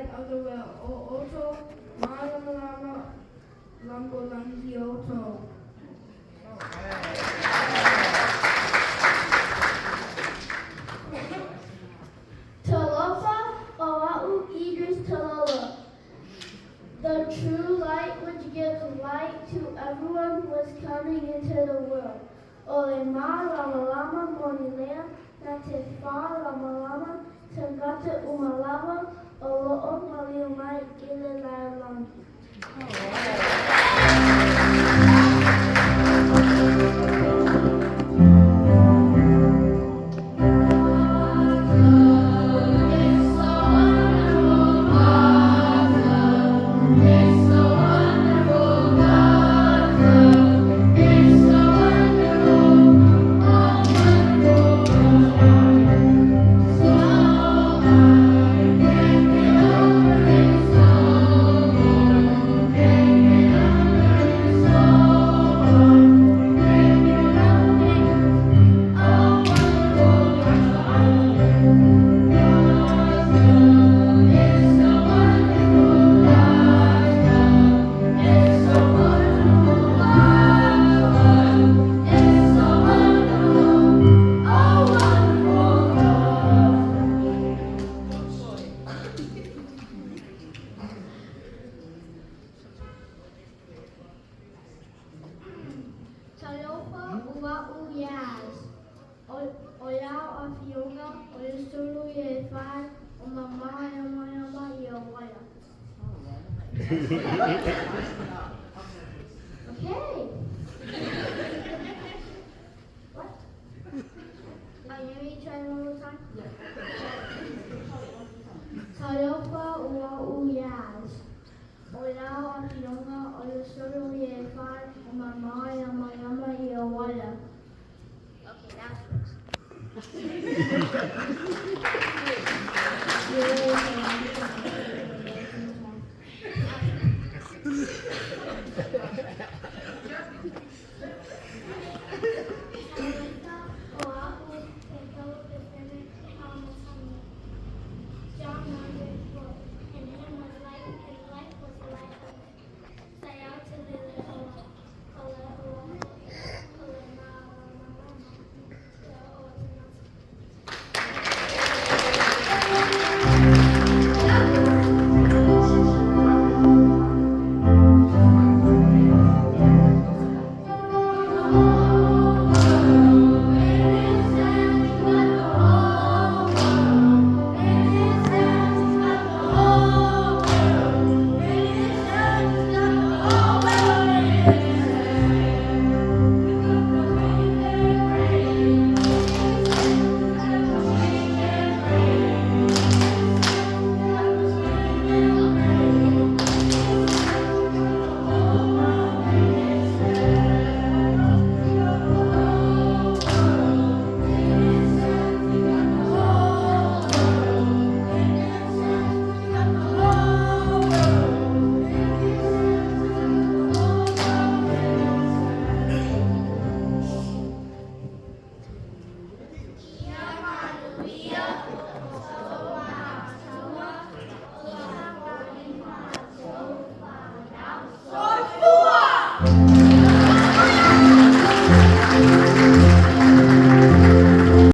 light of the world. O outou malamalama lagolagi outou. Talofa Oa'u Idris Talola. The true light which gives light to everyone was coming into the world. Ole ma lama lama monilea na te fa lama lama tangata umalava o lo'o maliu mai ile lalolagi. Talofa ua u yas. O lau afioga o le sulu i le fa o mama yama yama i o wala. Okay. What? Are you ready to try one more time? Yeah. Talofa ua u yas. O lau afioga o le sulu i le fa o mama yama yama i o wala. Okay, that's worse. Yeah.